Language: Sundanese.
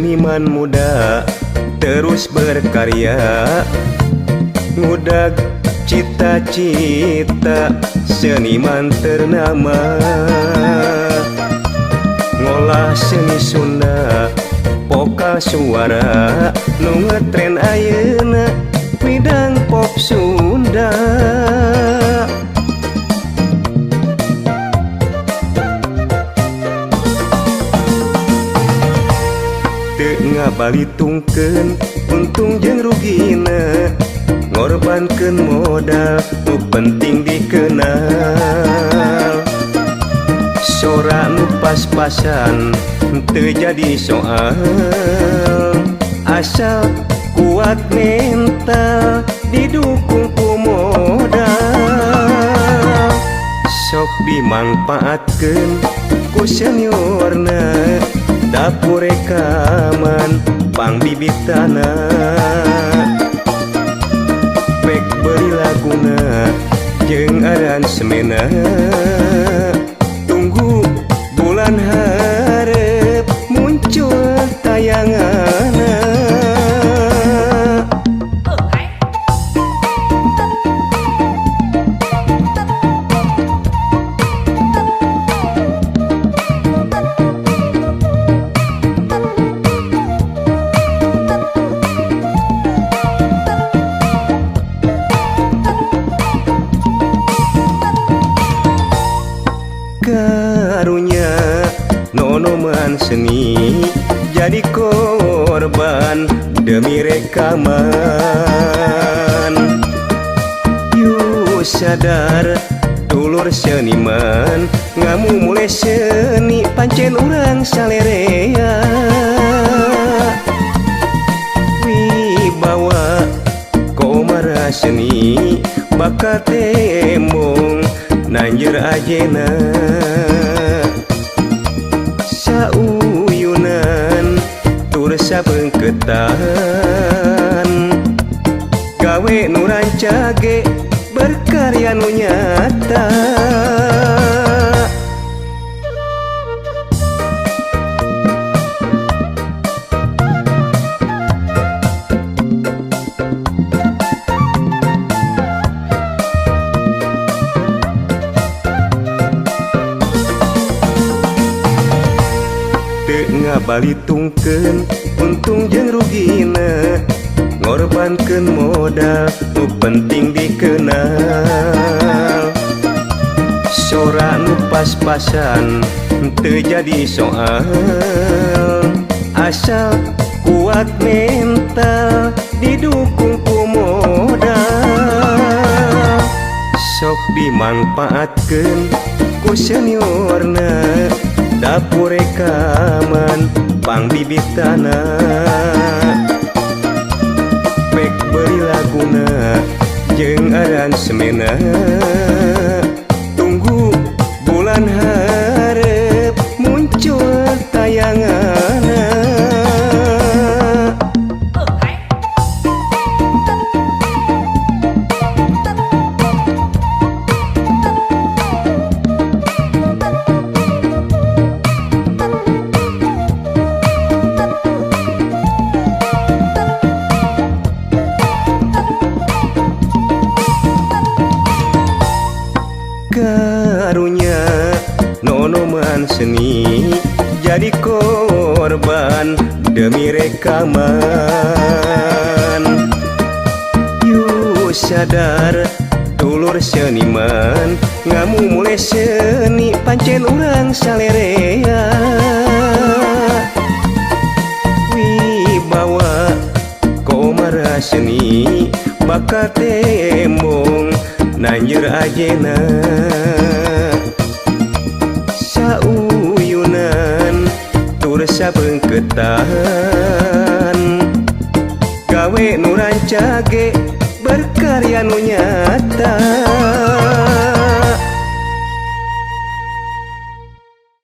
Seniman muda terus berkarya, ngudag cita-cita seniman ternama, ngolah seni Sunda vokal suara nu ngetren ayeuna bidang pop Sunda. Teu ngabalitungkeun untung jeung rugina, ngorbankeun modal nu penting dikenal. Sora nu pas-pasan teu jadi soal, asal kuat mental didukung ku modal. Sok dimangpaatkeun ku seniorna, dapur rekaman pangbibitana, pek beli laguna jeung aransemena. Tunggu bulan hareup muncul tayanganna. Karunya nonoman seni jadi korban demi rekaman. Yu sadar dulur seniman, ngamu mulai seni pancen urang salerea. Wibawa komara seni bakal tembong nanjeur ajena. Sauyunan tur sabeungkeutan, gawe nu rancage berkarya nu nyata. Teu ngabalitungkeun untung jeung rugina, ngorbankeun modal nu penting dikenal. Sora nu pas-pasan teu jadi soal, asal kuat mental didukung ku modal. Sok dimangpaatkeun ku seniorna, dapur rekaman pangbibitana, pek beli laguna jeung aransemena. Tunggu bulan hareup muncul tayanganna. Karunya nonoman seni jadi korban demi rekaman. Yu sadar dulur seniman, ngamu mulai seni pancen urang salerea. Wibawa komara seni bakal tembong nanjeur ajena. Sauyunan tur sabeungkeutan, gawe nu rancage berkarya nu nyata.